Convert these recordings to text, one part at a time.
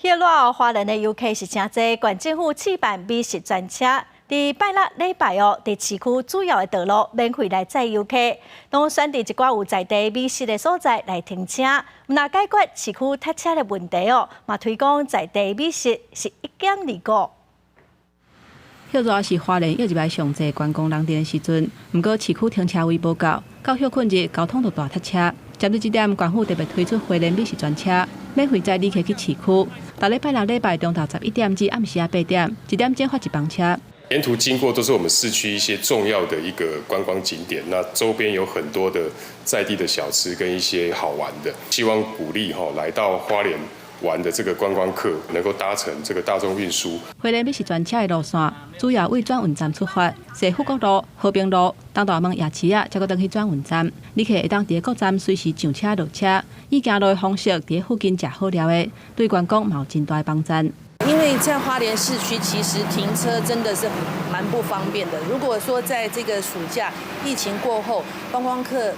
歇熱花蓮的遊客是誠濟，縣政府試辦美食專車，佇拜六禮拜哦，佇市區主要的道路免費來載遊客，攏選佇一寡有在地美食的所在來停車，毋但解決市區塞車的問題哦，嘛推廣在地美食是一兼二顧。歇熱是花蓮湧入來上濟觀光人的時陣，毋過市區停車位無夠，到歇睏日交通就大塞車。針對這點，縣府特別推出花蓮美食專車，免費載旅客去市區。逐禮拜六禮拜中晝11點至暗時仔8點，一點鐘發一班車。沿途經過都是我們市區一些重要的一個觀光景點，那周邊有很多的在地的小吃跟一些好玩的，希望鼓勵哈來到花蓮玩的這個觀光客能夠搭乘這個大眾運輸。花蓮美食專車的路線主要為轉運站出發，踅富國路、和平路、東大門夜市仔，才閣轉去轉運站。旅客會當佇各站隨時上車落車，以行路的方式佇附近食好料的，對觀光嘛有真大的幫助。因為在花蓮市區，其實停車真的是蠻不方便的。如果說在這個暑假疫情過後，觀光客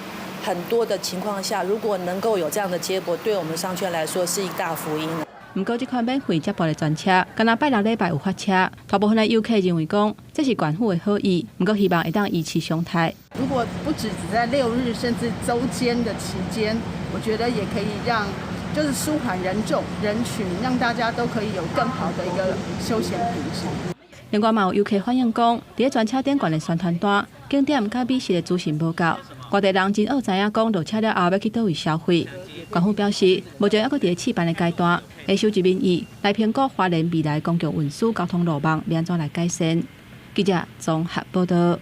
很多的情況下，如果能夠有這樣的接駁，對我們商圈來說是一大福音。毋過，這款免費接駁的專車，干焦拜六禮拜有發車，大部分的遊客認為講這是縣府的好意，毋過希望會當維持常態。如果不止只在六日，甚至週間的期間，我覺得也可以讓，就是舒緩人眾人群，讓大家都可以有更好的一個休閒品質。另外嘛有遊客反映講，佇專車頂懸的宣傳單、景點佮美食的資訊無夠，外地人真愛知影講落車了後欲去佗位消費。縣府表示，目前猶閣佇試辦的階段，會收集民意來評估花蓮未來公共運輸交通路網欲按怎來改善。記者綜合報道。